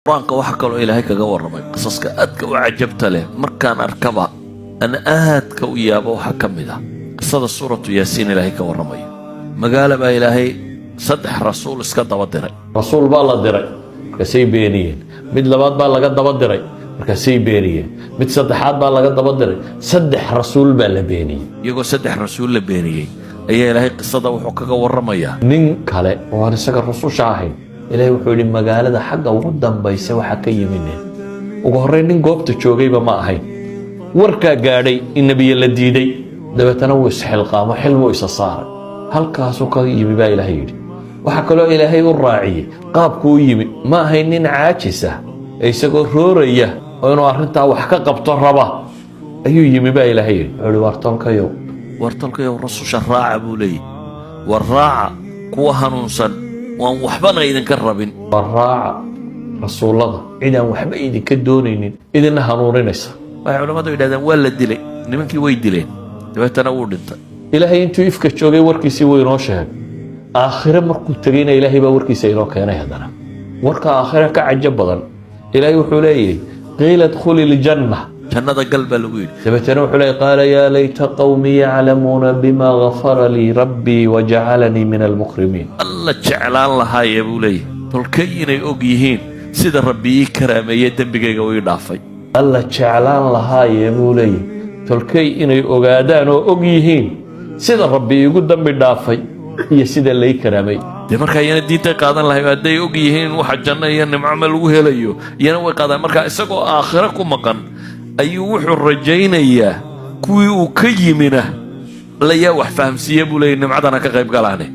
Qur-aanka waxaa kaloo Ilaahay kaga warramay qisaska aadka u cajabta leh. Markaan arkaba aan aadka u yaabo waxaa ka mid ah qisada Suuratu Yaasiin Ilaahay ka warramayo. Magaalo baa Ilaahay saddex rasuul iska daba diray. Rasuul baa la diray, markaasay beeniyeen. Mid labaad baa laga daba diray, markaasay beeniyeen. Mid saddexaad baa laga daba diray. Saddex rasuul baa la beeniyey. Iyagoo saddex rasuul la beeniyey ayaa Ilaahay qisada wuxuu kaga warramayaa nin kale oo aan isaga rususha ahayn. Ilaahay wuxuu yidhi, magaalada xagga ugu dambaysa waxaa ka yimi nin. Ugu horreyn nin goobta joogayba ma ahayn. Warkaa gaadhay in nebiye la diiday, dabeetana wuu isxilqaamo, xil buu isa saaray. Halkaasuu ka yimi baa Ilaahay yidhi. Waxaa kaloo Ilaahay u raaciyey qaabkuu u yimi. Ma ahayn nin caajis ah ee isagoo rooraya oo inuu arrintaa wax ka qabto raba ayuu yimi baa Ilaahay yidhi. Wuxuu yidhi, "Waar tolkayow, waar tolkayow, rasusha raaca," buu leeyahy. "War raaca kuwa hanuunsan waan waxbana idinka rabin. War raaca rasuullada, cid aan waxba idinka doonaynin, idinna hanuuninaysa." Waxay culammadu yidhahdeen waa la dilay. Nimankii way dileen, dabeetana wuu dhintay. Ilaahay intuu ifka joogay warkiisii wuu inoo sheegay. Aakhire markuu tegeyna Ilaahay baa warkiisa inoo keenay. Haddana warka aakhire ka cajab badan. Ilaahay wuxuu leeyahy, "قيل ادخل الجنة." Jannada gal baa lagu yidhi. Dabeetana wuxuu leeyay, قال يا ليت قومي يعلمون بما غفر لي ربي وجعلني من المكرمين. Alla jeclaan lahaaye, buu leeyahy, tolkay inay og yihiin sida Rabbi ii karaameeye, dembigayga uu ii dhaafay. Alla jeclaan lahaaye, buu leeyahy, tolkay inay ogaadaan oo og yihiin sida Rabbi iigu dambi dhaafay iyo sida lay karaamay. Dee markaa iyana diintay qaadan lahay. Hadday og yihiin waxa janno iyo nimco lagu helayo, iyana way qaadaan. Marka isagoo aakhiro ku maqan ayuu wuxuu rajaynayaa kuwii uu ka yimina layaa wax fahamsiiye, buu leeyay, nimcadana ka qayb galaane.